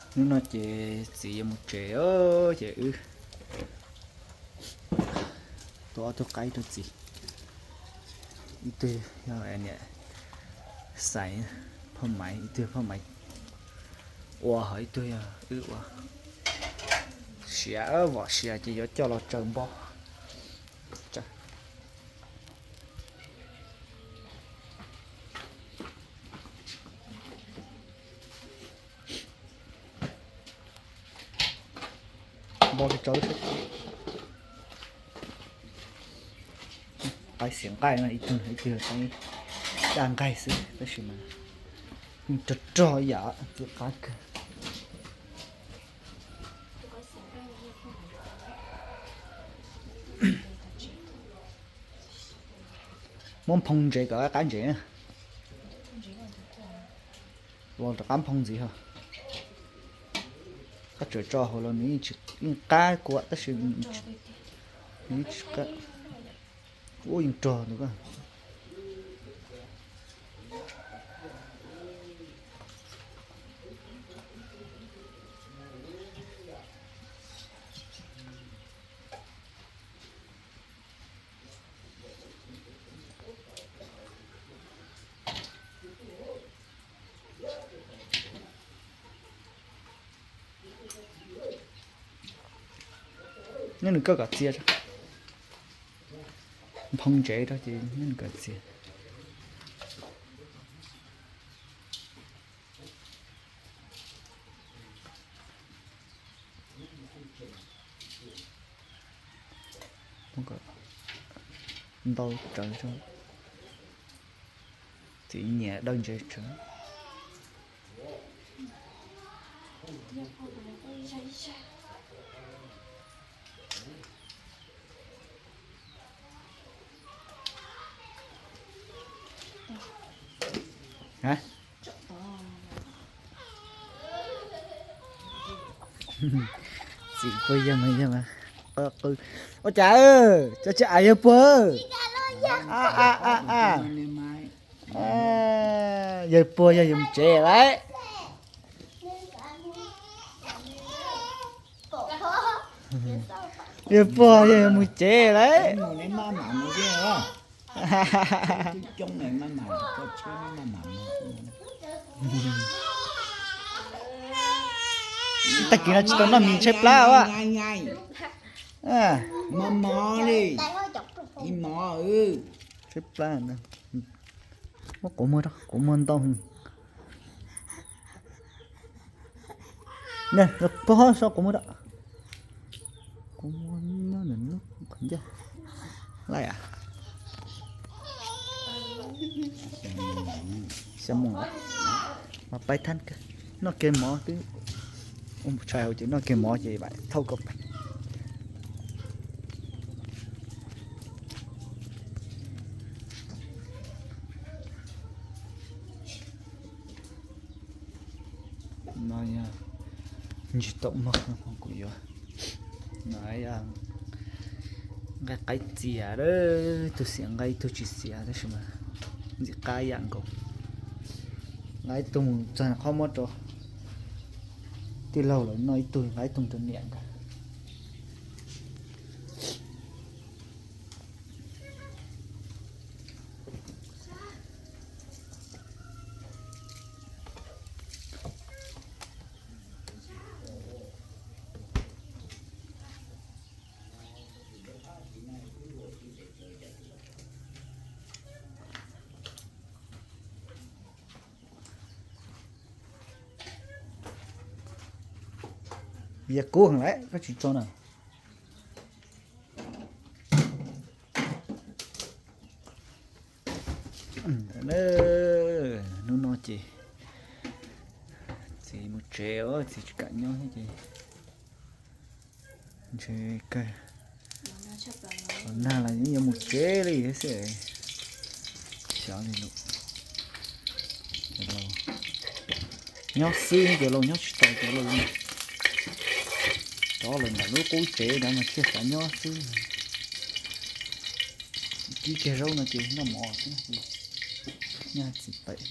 Hnub no ces txiv yuav mus tsev, ces wb tua ob tug qaib rau txiv. Ib tug yog niam xaiv phaj maiv, ib tug phaj maiv ua, ho ib tug yog wb ua. Siav, vom siav ces yuav coj los tsaws npo. Npo tso, qaib xiav nqaij no, ib tug, ib tug qaib daj nqaij xwb tab sis mas yeej rog rog yam txiv qab kawg. Muab nphoo ntsev kom qab ntsev na. Los rov qab nphoo ntxiv ho. Koj tseem tso hauv los nws yeej qab kuv tab sis nws yeej tsis qab. Ub, yeej rog ntawd. Nyob nws koj kom txias, nphoo ntsev rau ces nyob nws kom txias. Ntau tsawv, txiv nyiam dawb ntsev tsawv. Txiv puas yog mas yog mas qw. Ua cas, cov tsis aiv yawg puag? Yawg puag yog yuav mus tsev lawm. Yawg puag yog yuav mus tsev lawm. Tag kis no tsis tau noj mis tshaib plab a. Tshaib plab. Muab quav muag rau, quav muag ntau. Nws pob so quav muag rau. Quav muag nyob nws lub qhov ncauj. Laj a. Xya moo lawm. Mas paib thab kawg. Noj kiag mov twb ua tshais hauv ces noj kiag mov ces vam thauj kom paib. No yog ntsis taum mog, kuv yuav no yog nqaij qaib txias, ib tug xiav nqaij ib tug tsis xiav tab sis mas ntxim qab ib yam nkaus. Nqa ib tug mus txog qhov muab rau tij laug lawv noj, ib tug nqa ib tug rau niam nkawd. Yog kub heev lawm koj tsis tso na. Hnub no ces txiv mus tsev os, txiv tsis kam nyob thiab ces ntshe kawg los nag los yeej yuav mus tsev li xwb. Xyov li lawm. Nyob xwb, cov laus nyob tsis tau, cov laus rov lawm ntawm lub qub tsev ntawd mas thiaj xav nyob xwb. Kib kiag zaub no ces noj mov xwb.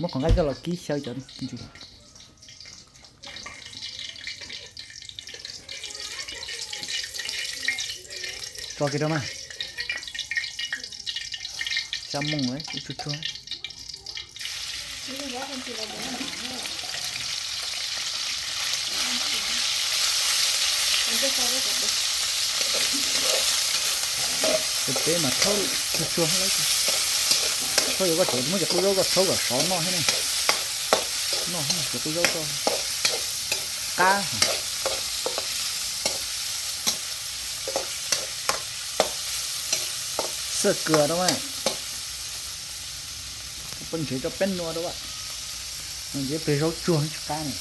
Muab qhov nqaij coj los kib xyaw cov ntsis. Tso kiag rau mas. Xya moos lawm, ib tsuag tsuag. Peb mas thaub tsuag tsuag, thaub yuav koj tseem muab cov qub zaub koj thaub kom sov noj thiab ne. Noj cov qub zaub koj qab. Xaj kws rau mas, poj ntsev rau peb nua rau, no ntsev peg zaub tsuag tsis qab ne.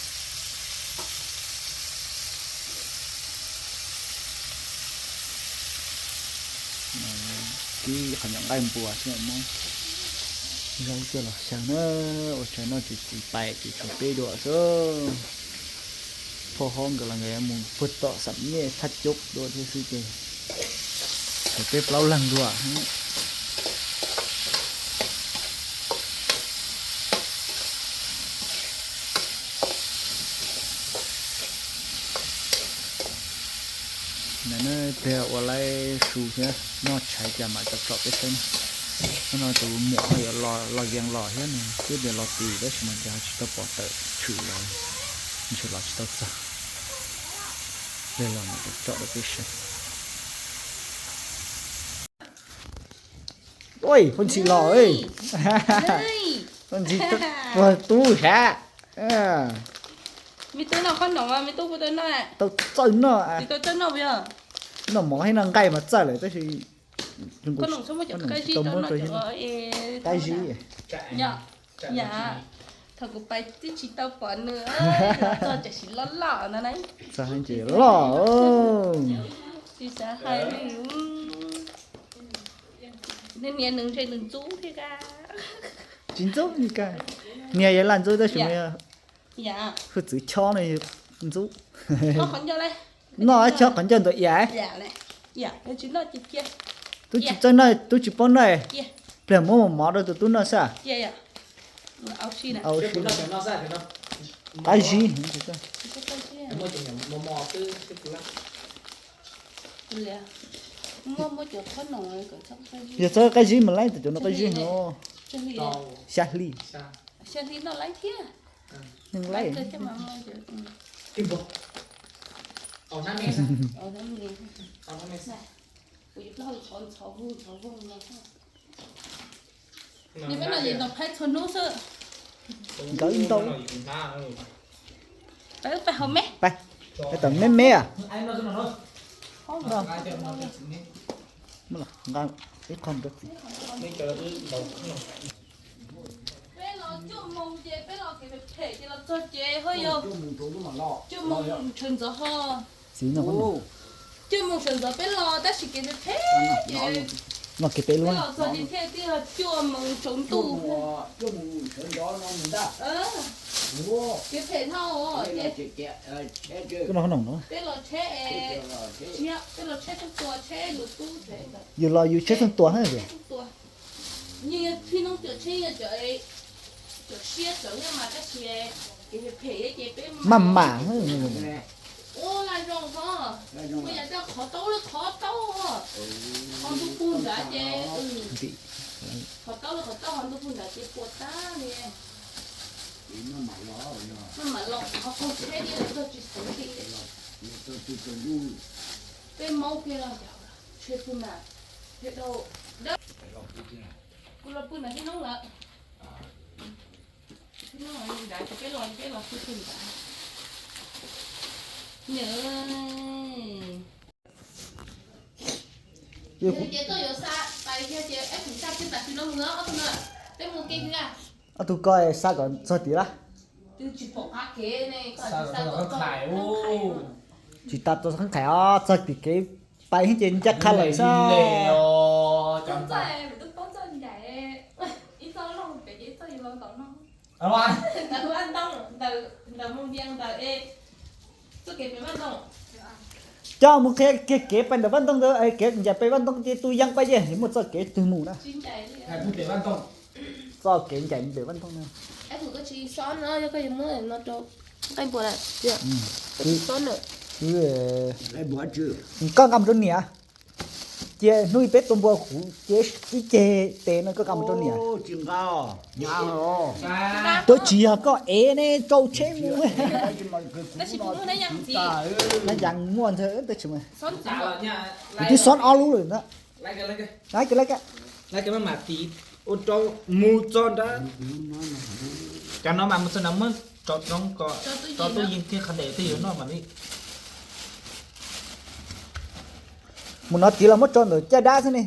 Kib qhov nyuam nqaij npua xwb, muab zaub coj los xyaw na. Ua tsaig noj tsis txiv pais ces tshuav peb dua xwb. Phauj Hob nkawd los nkawd yuav mus puag tom Xam Nyej Thaj Coob dua thiab xwb ces tshuav peb plaub leeg dua. Ntawm no peb ua laib su thiab noj tshais cas mam tsom tsom peb saib na. Hnub no tus muam no yuav los yees los thiab nws twb tias los tim tab sis mas ces ho tsis tau pom tawm tshwm los, ntshe los tsis tau txog. Peb los mam tsom rau peb saib. Ua, Paj Ntxhi los, Paj Ntxhi puag tub sav. Me tub noj qhob noom, me tub puas tau noj? Tau txawj noj. Tsis tau txawj noj puas yog? Noj mov thiab noj nqaij mas txawj lawm tab sis qhob noom tsis tau muab rau, qab zib. Yog, yog, thaum kuv pais twb tsis tau pom nws, txog tam sim loj loj no na. Txog ces loj. Tsis xav hais li. Niag nws ntshe nws ntxub thiab kab. Tsis ntxub li kab. Niag yog laj ntxub tab sis mas yog hwj txwv chob no, ntxub. Noj chob qhov ncauj ntuas ias. Tub tsis txawj noj, tub tsis paub noj. Pliag muab mov rau tus tub noj xwb. Qab zib. Yog txhob qab zib mas laib, tus cov no qab zib no. Xya hli. Neeg laib. Nkawd ntau. Pais, pais tau me me a. Nqa ib qho. Peb los cuaj moos ces peb los kev phem phem ces los txog ces ho yog cuaj moos sawv ntxov ho. Cuaj moos sawv ntxov peb los tab sis kev phem phem ces peb los txog ces thiaj li yog cuaj moos tsaus ntuj. Kev phem dhau ces peb los tsheb, peb los tsheb xeeb tua tsheb lus tub. Yus los yus tsheb xeeb tua xeeb tua. Yeej yog txij noob cuam tsheb yog cov siab txawv mas tab sis kev phem phem ces peb maj mam. Ua laj zoo ho, ua yam coj qhov taub lawm qhov taub, qhov ntuj pug nrad ces, qhov taub lawm qhov taub, qhov ntuj pug nrad ces puas tag li. Maj mam los qhov qaug tsheb li lawm txog tsis xeev li. Peb maub kiag los tsheb pug nrad, peb dau, kuv los pw nrad tib noob lawm. Tib noob nrad ces peb los, peb los pw pug nrad. Nws ces koj yuav xa pais yog ces eb kuv xa kiag tam sim no mus ob tug na, peb mus kev kiag. Ob tug koj xa kom txog tid lawm. Twb tsis pom qab kev ne, koj xa kom txog qab khais. Tsis tas txog qab khais os, txog tim kev pais ces ncaj qha lawm xwb. Coj mus qhia kiag kev pais ntawm Vaj Ntoo ntawd, kev ncaim pem Vaj Ntoo ces tus yees pais ces muaj txoj kev twg mus na. Txoj kev ncaim pem Vaj Ntoo na. Koj nqa mus rau niam. Cia hnub ib peb tua npua kuv cev ib ceg tes no koj kam mus rau niam. Tsis nqa, nqa os. Twb tsis yog koj ev ne, rau tsheb mus. Nab yas muaj ntag, twb tsis, kuv twb xob ob lub lawm ntag. Laiv kawg, laiv kawg, maj mam tiv ua rau mus txog nrad. Cov no mas mus txog nrad muab tso rau ko, tso tub yees kiag qhov ntawd twb yuav noj mam li. Mus no tiv los muab tso ntawm caj dab xwb ne.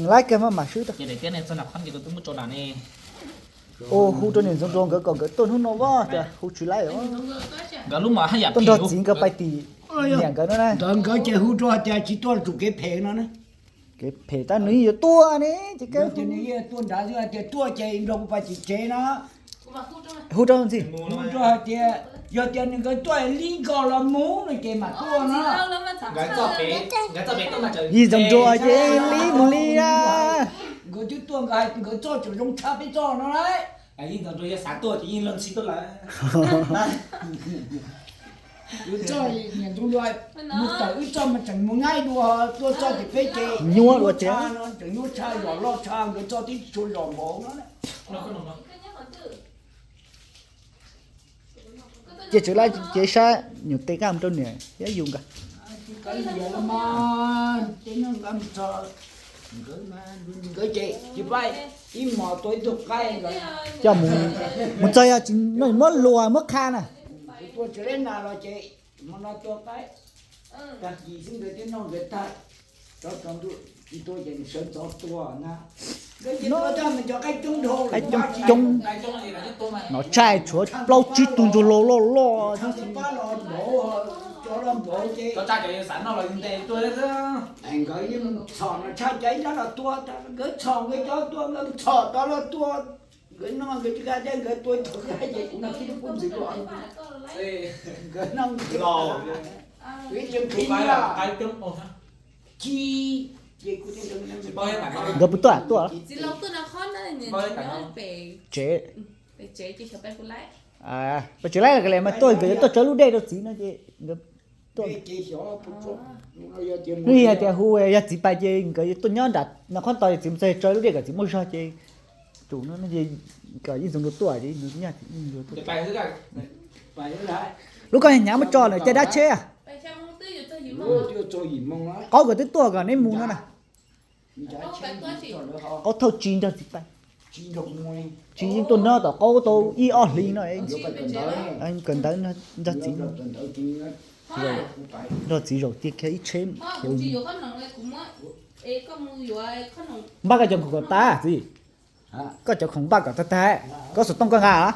Laiv kawg maj mam swb rau. Ua hu rau niam Ntxoov Nruas nkawd kom nkawd tuaj hnub no vaj, cas hu tsis laib os. Nkawd lub mos haj yam tuaj nrog txiv nkawd pais tim niam nkawd no na. Nkawd, nkawd ces hu rau hais tias tsis tuaj tsum kev phem no na. Kev phem tab nws yeej yuav tuaj ne, ces kawg nws yeej tuaj nrad xwb hais tias tuaj ces nrog kuv pais tim tsev no. Hu rau ntxi. Hu rau hais tias yog tias nws nkawd tuaj li nkaus los mus no ces mam tuaj no. Yig Ntxoov Nruas ces li mus li na. Nkawd twb tuaj, nkawd hais nkawd txoj tseem zoo tshaj peb txoj no lauj. Yig Ntxoov Nruas yog xav tuaj ces yeej los ntxhi tuaj lawm. Wb txoj, niam Ntxoov Nruas mus tawm wb txoj mas tseem mus nqaij dua, tuaj txoj ces peb ces nyuaj dua ces tseem nyuaj tshaj zos loj tshaj nkawd txoj tib tshua zos npaum no. Ces tsev laib ces saib nyuam tes kaj mus rau niam thiab yus nkawd. Nkawd ces tsis paib ib hmos tua ib tug qaib. Coj mus, mus txog yog tsis no muab luas muab qha na. Tua tsev laib nas los ces hmo no tua qaib, tag kis xwb nkawd twb noj nkawd tag. Tso tsaus ntuj tua ces sawv ntxov tua na. Nkawd ces tua tag mas cov qaib coob dhau, qaib coob coob. No tshaj tshuav plaub tsib tug ntsuag loj loj loj. Nkawd yeej txhom no tshaj cov ib rab los tua, nkawd txhom nkawd cov tua nkawd txhom tod los tua. Nkawd noj nkawd tsis kaj thiab nkawd tua ib tug qaib ces kuv noj tib lub pob ntxwv los. Nkawd noj nkawd ib ce nqhis ci. Nkawd puas tuaj tuaj? Tsev, pes tsev laib li mas tuaj nkawd yuav tuaj tsawv lub dej rau txiv no ces nkawd tuaj. Nws hais tias hu yog txiv pais ces nkawd yuav tuaj nyob nram no qhov ntawd, yog txiv mus txog tsawv lub dej kom txiv muaj zog ces tsum no ces kom Yij Ntxoov Nruas tuaj ces nws nyaj txiv Yij Ntxoov Nruas tuaj. Lub koj hnyav muab tso lawm caj dab tsheb. Qaub nkawd twb tuaj kom neb mus no na. Qaub thauj Tsis nrog txiv pais. Tsis yeej tuaj nyob tom qaub tau ib ob hlis no. Kawm ntawv nrog txiv, nrog txiv zaum tiag khiav ib tsheb khiav. Npaj koj cov khoom kom tas txiv. Koj cov khoom npaj kom tag tag, koj xov tooj koj nqa los.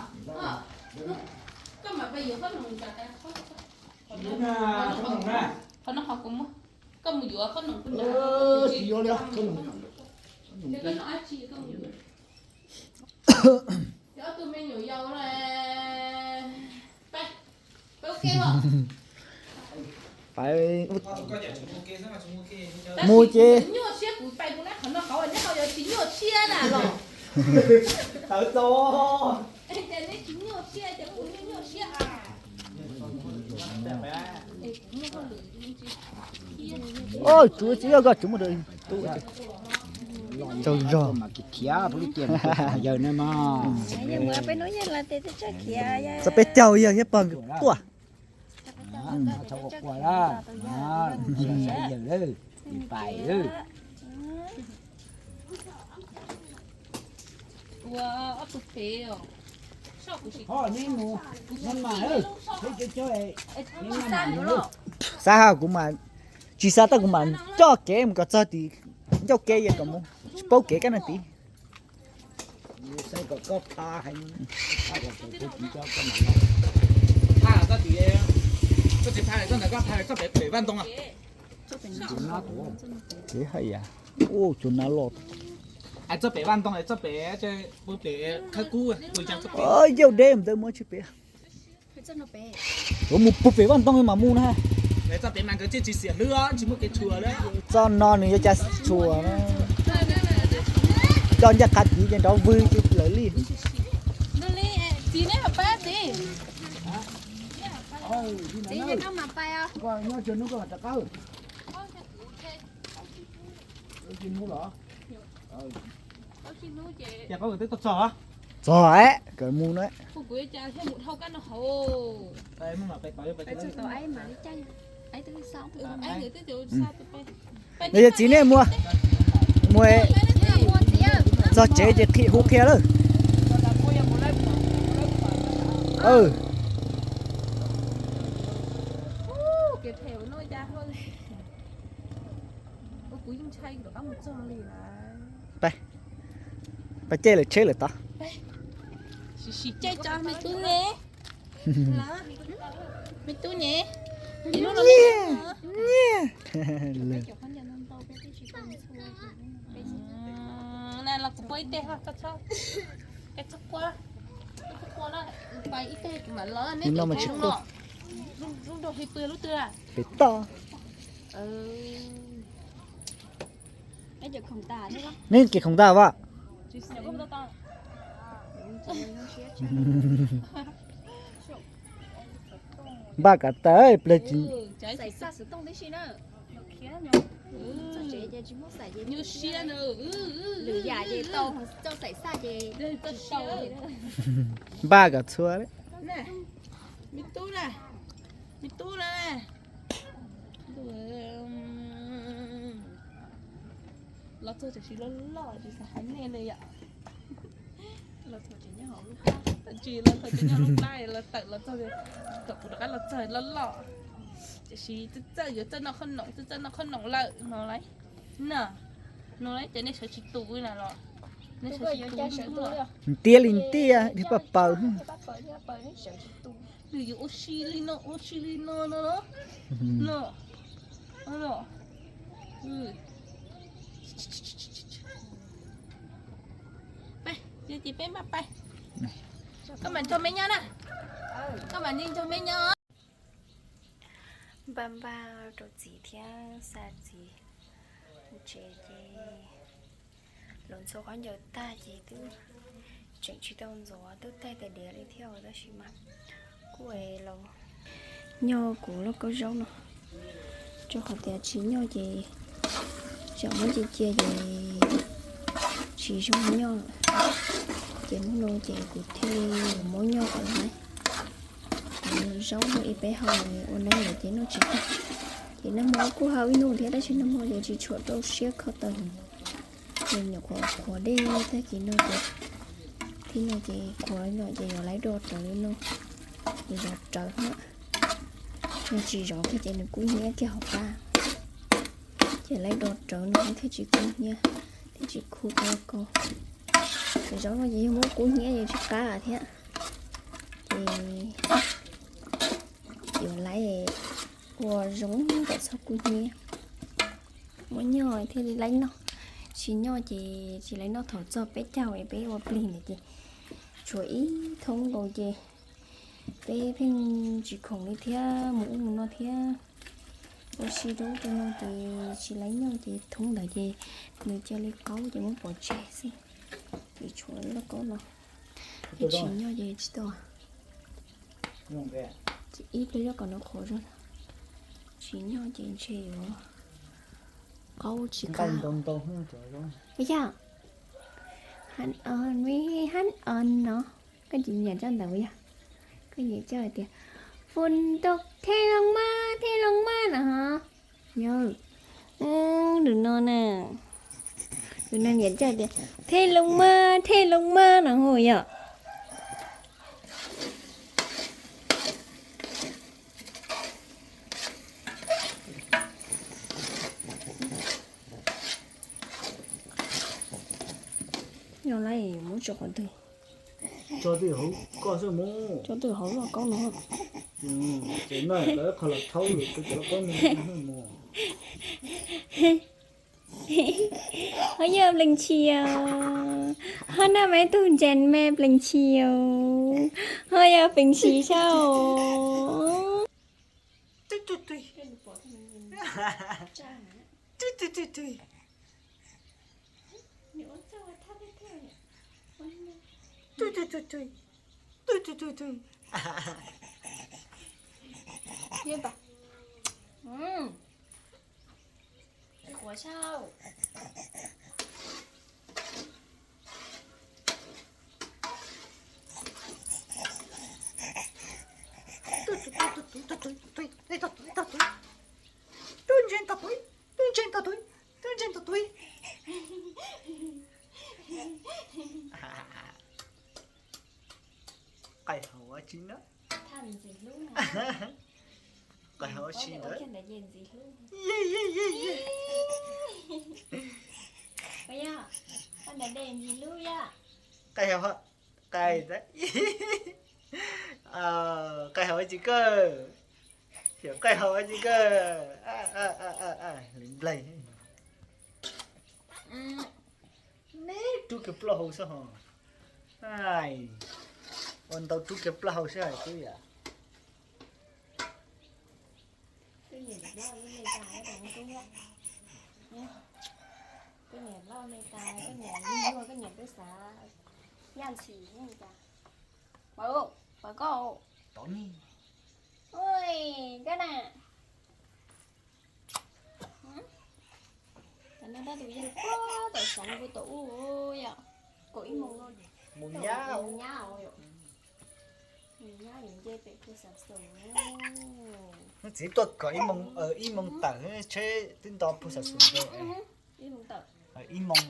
Mus ces tawv tau. Tsuav txiv koj tsuav mus rau tub tsaug zog. Txog peb caug yawg thiab pog tuaj. Xav hais kuv mas tsis xav tab kuv mas coj kev mus kom txog tim ncauj kev es kom mus tsis paub kev kab nag tid. Kev haj yam, ua cov nab loj. Txoj pem vaj ntoo, txoj pem pem khawb kub, yauj deb ntawd mus tsis pem. Yuav mus puag pem vaj ntoo mas mus na. Txoj no nws yuav cas tshua na. Coj ncaj qha tid ces nrov vwg ces lawv li. Txiv, ces koj mam pais os. Koj nyob tsawg hnub koj mam rov qab. Tsis hnub los? Ces koj twb txog? Txog es kawm mus na. Nws yog txiv nej mus, mus txog tsev ces qhia hu qhia lawm. Pais, pais caij lawv tsheb lawm tod. Sim caij tso me tub ne. Me tub ne. Nyiaj, nyiaj. Los kuv pua ib teg, koj txhob quaj, koj txhob quaj, pais ib teg kuv mam los, neb no mas tsis quaj. Zoo nraug hli pw lub twg? Pem toj. Neb kev khoom tag vas? Npaj kom tag ib pliag tsis. Npaj kom txhua. Me tub na, me tub na. Los txog tam sim loj loj tsis xav hais nej li yom. Los txog tsis nyob hauv lub plab, tsis los txog tsis nyob lub plab, los tawm los txog, thaum kuv rov qab los txog loj loj. Tiam sis txawj txawj yuav txawj noj qhob noom, txawj txawj noj qhob noom lawm no lauj. No lauj, ces nej sawv tsis tus na los? Nej sawv tsis tus. Ntiab li ntiab, dhia paj paws. Nws yuav ua si li no, ua si li no no los? No, no. Pais, yog ces peb mam pais. Koj mam nrog me nyob na. Koj mam li nrog me nyob. Npaj npaj rau txiv thiab xa txiv tsev ces los ntxhua khaub ncaws tag ces twb tseem tsis tau ntxuav, twb taig tais diav li thiab tab sis mas kuj los nyoj kuv lub kaub zaub no, rau qhov tias tsis nyoj ces tsam muab cia cia ces tsis zoo nyoj lawm. Ces hnub no ces kuv thiaj li muab nyoj kom lawv zaub ib peb hau ua neeb lawm ces noj tsis tag. Ces nag hmo kuj hau ib hnub thiab tab sis nag hmo ces tsis tshua rau siab kho taws, ces nyuam qhuav qhuav dej tag kis no ces, thib no ces qhuav no ces yuav laib do rawv li no, ces zov rawv na. Nws tsis zov kiag ces nws kub hnyiab kiag hauv qab, ces laib do rawv no thiaj tsis kub hnyiab, thiaj tsis khu qab ko. Ces zaub no ces yog muab kub hnyiab ces tsis qab thiab, ces yuav laib ua zoo kom txhob kub hnyiab. Muab nyoj thiaj li laib noj, tsis nyoj ces tsis laib noj. Thaum txog peb caug es peb ua plig ntawd ces tshuav ib thoob nkaus ces peb pheej tsis khoom li thiab, mus ub mus no thiab, ua si rau ub rau no ces tsis laib nyoj ces thoob ntawd ces nws cia li qaub ces muab pov tseg xwb. Ces tshuav lauj kaub no, ces tsis nyoj ces tsis tau. Ib pliag zoj kom nws qhuav zog, tsis nyoj ces ntshe yuav qaub tsis qab. Yog, hab o no, koj tsis nyiam coj ntawd yog, koj nyiam coj hais tias phun ntau thej loo maj thej loo maj no ho. Yog, lwm no na, lwm no nyiam coj tias thej loo maj thej loo maj no ho yog. Yog lawm, muab tso qhov twg? Tso twj hauv koj xwb mus. Tso twj hauv lauj kaub no. Ces no lawv qhov los thaub lwm tus cov lauj kaub no mus. Ho yog plees tshis os. Ho noj maiv tug ntses me plees tshis os. Ho yog plees tshis saib os. Yog pas. Qhuav saib. Tub ntseeg tog tub, tub ntseeg tog tub, tub ntseeg tog tub, tub ntseeg tog tub. Qaij haus ua tsi na? Qaij haus ua tsi ntawd? Qaij haus, qaij, qaij haus ua tsi kawg? Qaij haus ua tsi kawg? Lawv nplaig. Neb rub kiag plaub hau xwb ho. Ua ntau rub kiag plaub hau xwb hais tub yam. Koj nyiam loj me tas, koj nyiam loj me tas, koj nyiam li nyuag, koj nyiam peb xav yaj ntxhim cas. Pawg, pawg koj. Tod ni. Ui, koj na. Tam no tab tus yawg puag tom xeev puag tom ub yom, kaum ib moos no. Mus nyab, mus nyab os yom. Mus nyab yuav nce pem puag Xav Xoom. Hnub txiv tuaj kom ib moos, ib moos tawm tsheb twb nto puag Xav Xoom. Ib moos tawm. Ib moos.